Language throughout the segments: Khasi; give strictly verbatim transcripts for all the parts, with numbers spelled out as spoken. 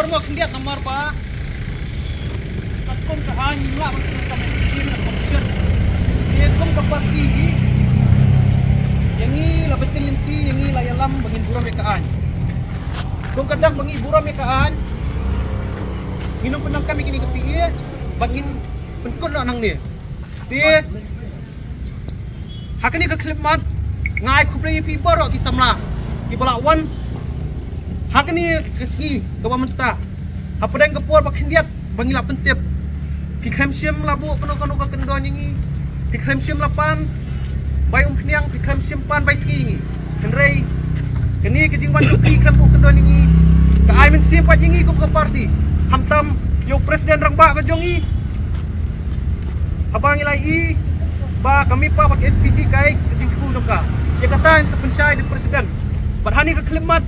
Mo khyndiat namar ba katkum ka aiñ ngim lah ban pyndonkam election na commission. Te kum ka party hi, ïa ngi la bynta lynti, ïa ngi la ïalam ba ngin burom ïa ka aiñ. Kum ka dang ba ngi burom ïa ka aiñ, ngin ym pyndonkam ïa kine ki P A ba ngin pynkut noh nangne. Te ha kane ka khyllipmat nga ai khublei ïa phi baroh ki samla kiba la wan ha kane ka sngi kaba mynta. Hapdeng ka por ba khyndiat ba ngi la pyntip, phi khlem shym la buh kano kano ka kyndon ïa ngi, phi khlem shym la pan bai umphniang, phi khlem shym pan bai sngi ïa ngi. Hynrei kane ka jingwan jong phi khlem buh kyndon ïa ngi ka ai mynsiem pat ïa ngi kum ka party, khamtam ïa u president rangbah ka jong ngi. Haba ngi la ïohi ba ka MEPA bad ka S P C ka ai ka jingthmu jong ka, ïa kata ngin sa pynshai da u president. Bad ha kane ka khyllipmat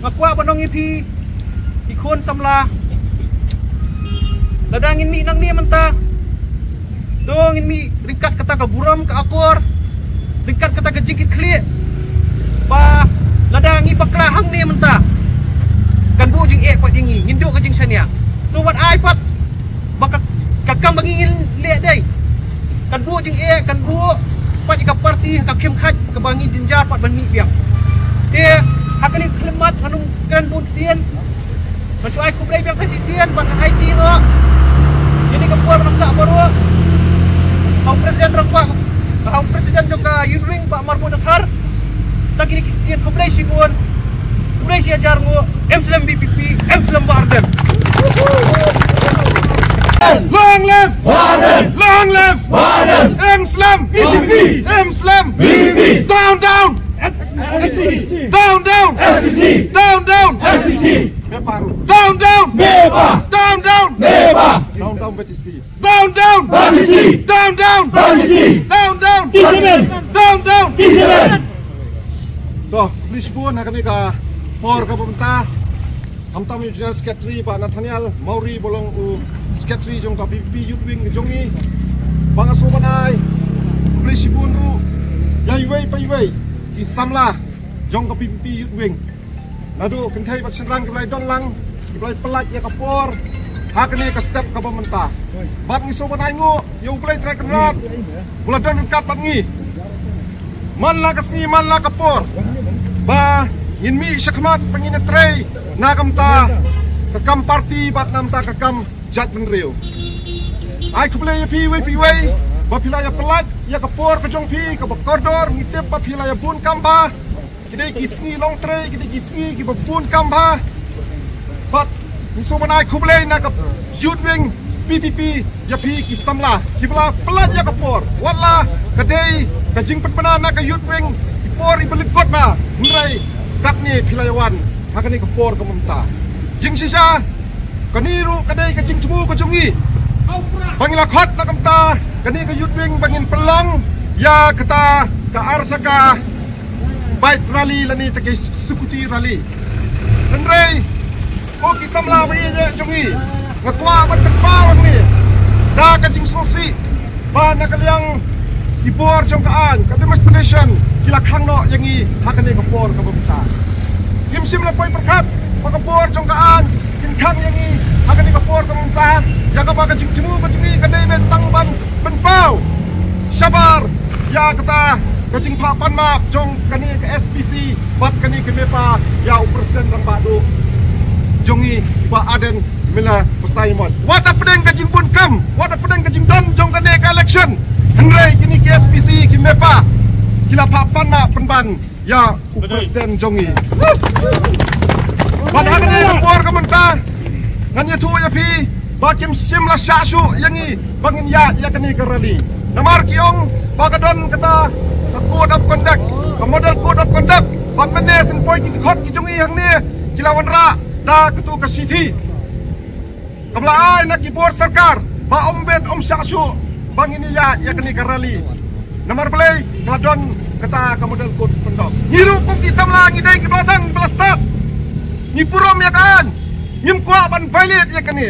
nga kwah ban ong ïa phi ki khun samla, lada ngin mih nangne mynta, to ngin mih ryngkat kata ka burom ka akor, ryngkat kata ka jingkitkhlieh ba lada ngi bakla hangne mynta, kan buh jingeh pat ïa ngi, ngin duh ka jingshaniah. To wat ai pat ba ka, ka kam ba ngi ngin leh dei kan buh jingeh, kan buh pat ïa ka party ha ka khim khat kaba ngi jynjar pat ban mih biang. Te ha kane ka khyllipmat ngan ym kren bun ktien, ngan shu ai khublei biang sa shisien bad ngan aiti noh ïa kane ka por ba nang sah baroh ha u president rangbah, ha u president jong ka Youth Wing, Bah Marbud Dkhar. Tang kine ki ktien, khublei shibun, khublei shihajar nguh. Em slem VPP, em slem Bah Ardent. Long live Bah Ardent! Long live Bah Ardent! Em slem VPP! Em slem VPP! Down, down! S P C! Down, down! S P C! Down, down! S P C! Down, down! MEPA! Down, down! MEPA! Down, down, VPP! Down, down! Party C! Down, down! Party C! Down, down! T seven! Down, down! T seven! To, khublei shibun ha kane ka por kaba mynta. Khamtam ïa u General Secretary Bah Nathaniel Mawrie ba long u Secretary jong ka VPP Youth Wing jong ngi. Ba nga sngewbha ban ai khublei shibun ruh ïa iwei pa iwei ki samla jong ka VPP Youth Wing. Naduh kynthei bad shynrang kiba la don lang, kiba la pynlait ïa ka por ha kane ka step kaba mynta. Bad ngi sngewbha ban ainguh ïa U Blei Trai Kynrad uba la don ryngkat bad ngi man la ka sngi man la ka por ba ngin mih shakhmat ba ngin ïatrei na ka bynta ka kam party bad na ka bynta ka kam jaitbynriew. Ai khublei ïa phi iwei pa iwei ba phi la ïa pynlait ïa ka por ka jong phi kaba kordor, ngi tip ba phi la ïa bun kam bha. Ki dei ki sngi longtrei, ki dei ki sngi kiba bun kam bha. Bad ngi sngewbha ban ai khublei na ka Youth Wing VPP ïa phi ki samla kiba la pynlait ïa ka por. Wat la ka dei ka jingpynbna na ka Youth Wing, ki por iba lyngkot bha, hynrei katne phi la ïa wan ha kane ka por kaba mynta. Jingshisha, kane ruh ka dei ka jingthmu ka jong ngi ba ngi la khot na ka bynta kane ka Youth Wing ba ngin pynlong ïa kata ka ar shaka bike rally lane ta ka scooty rally. Hynrei ko ki samla ba ïeit jong ngi, nga kwah ban kynmaw hangne da ka jingsngewsih ba na ka liang ki bor jong ka aiñ, ka demonstration, ki la khang noh ïa ngi ha kane ka por kaba mynta. Ngim shym la poi pyrkhat ba ka bor jong ka aiñ kin khang ïa ngi ha kane ka por kaba mynta. Ïa kaba ka jingthmu ka jong ngi ka dei ban tang ban pynpaw shabar ïa kata ka jingphah pan map jong kane ka S P C bad kane ka MEPA ïa u President Rangbah Duh jong ngi Bah Ardent Miller Basaiawmoit. Wat hapdeng ka jingbun kam, wat hapdeng ka jingdon jong kane ka election, hynrei kine ki S P C ki MEPA ki la phah pan map pynban ïa u President jong ngi. Bad ha kane ka por ka mynta ngan ïathuh ïa phi ba kim shym la shah shuh ïa ngi ba ngin ïaid ïa kane ka rally. Namar ki ong ba ka don kata ka code of conduct, ka model code of conduct. Bad mynne shen poi ki dkhot ki jong ngi hangne ki la wanrah da katu ka shithi kaba la ai na ki bor sorkar ba ym bit ym shah shuh ba ngin ïaid ïa kane ka rally. Namar balei? Ka don kata ka model code of conduct. Ngi ruh kum ki samla ngi dei kiba dang ba la stad. Ngi burom ïa ka aiñ, ngim kwah ban violate ïa kane.